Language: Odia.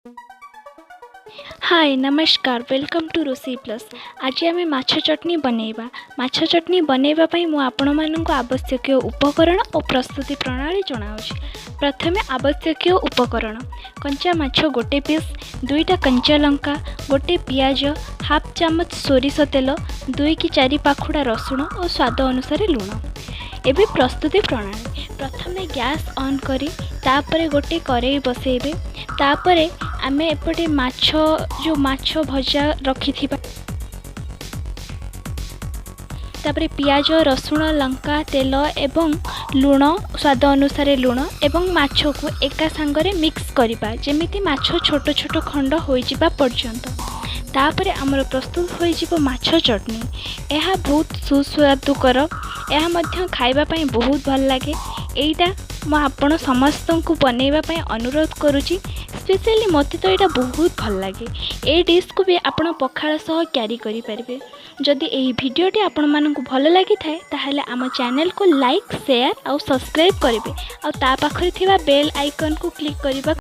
ହାଏ, ନମସ୍କାର, welcome to ରୋଷେଇ ପ୍ଲସ୍। ଆଜି ଆମେ ମାଛ ଚଟଣି ବନେଇବା। ମାଛ ଚଟଣି ବନେଇବା ପାଇଁ ମୁଁ ଆପଣମାନଙ୍କୁ ଆବଶ୍ୟକୀୟ ଉପକରଣ ଓ ପ୍ରସ୍ତୁତି ପ୍ରଣାଳୀ ଜଣାଉଛି। ପ୍ରଥମେ ଆବଶ୍ୟକୀୟ ଉପକରଣ: କଞ୍ଚା ମାଛ ଗୋଟେ ପିସ୍, ଦୁଇଟା କଞ୍ଚା ଲଙ୍କା, ଗୋଟେ ପିଆଜ, ହାଫ୍ ଚାମଚ ସୋରିଷ ତେଲ, 2 କି 4 ପାଖୁଡ଼ା ରସୁଣ ଓ ସ୍ୱାଦ ଅନୁସାରେ ଲୁଣ। ଏବେ ପ୍ରସ୍ତୁତି ପ୍ରଣାଳୀ। ପ୍ରଥମେ ଗ୍ୟାସ୍ ଅନ୍ କରି ତାପରେ ଗୋଟେ କରେଇ ବସେଇବେ। ତାପରେ ଆମେ ଏପଟେ ମାଛ, ଯେଉଁ ମାଛ ଭଜା ରଖିଥିବା, ତାପରେ ପିଆଜ, ରସୁଣ, ଲଙ୍କା, ତେଲ ଏବଂ ଲୁଣ, ସ୍ୱାଦ ଅନୁସାରେ ଲୁଣ ଏବଂ ମାଛକୁ ଏକା ସାଙ୍ଗରେ ମିକ୍ସ କରିବା, ଯେମିତି ମାଛ ଛୋଟ ଛୋଟ ଖଣ୍ଡ ହୋଇଯିବା ପର୍ଯ୍ୟନ୍ତ। ତାପରେ ଆମର ପ୍ରସ୍ତୁତ ହୋଇଯିବ ମାଛ ଚଟଣି। ଏହା ବହୁତ ସୁସ୍ୱାଦୁକର। ଏହା ମଧ୍ୟ ଖାଇବା ପାଇଁ ବହୁତ ଭଲ ଲାଗେ। ଏଇଟା ମୁଁ ଆପଣ ସମସ୍ତଙ୍କୁ ବନେଇବା ପାଇଁ ଅନୁରୋଧ କରୁଛି। ସ୍ପେଶିଆଲି ମୋତେ ତ ଏଇଟା ବହୁତ ଭଲ ଲାଗେ। ଏଇ ଡିଶ୍କୁ ବି ଆପଣ ପଖାଳ ସହ କ୍ୟାରି କରିପାରିବେ। ଯଦି ଏହି ଭିଡ଼ିଓଟି ଆପଣମାନଙ୍କୁ ଭଲ ଲାଗିଥାଏ, ତାହେଲେ ଆମ ଚ୍ୟାନେଲକୁ ଲାଇକ୍, ସେୟାର ଆଉ ସବସ୍କ୍ରାଇବ୍ କରିବେ ଆଉ ତା ପାଖରେ ଥିବା ବେଲ୍ ଆଇକନ୍କୁ କ୍ଲିକ୍ କରିବାକୁ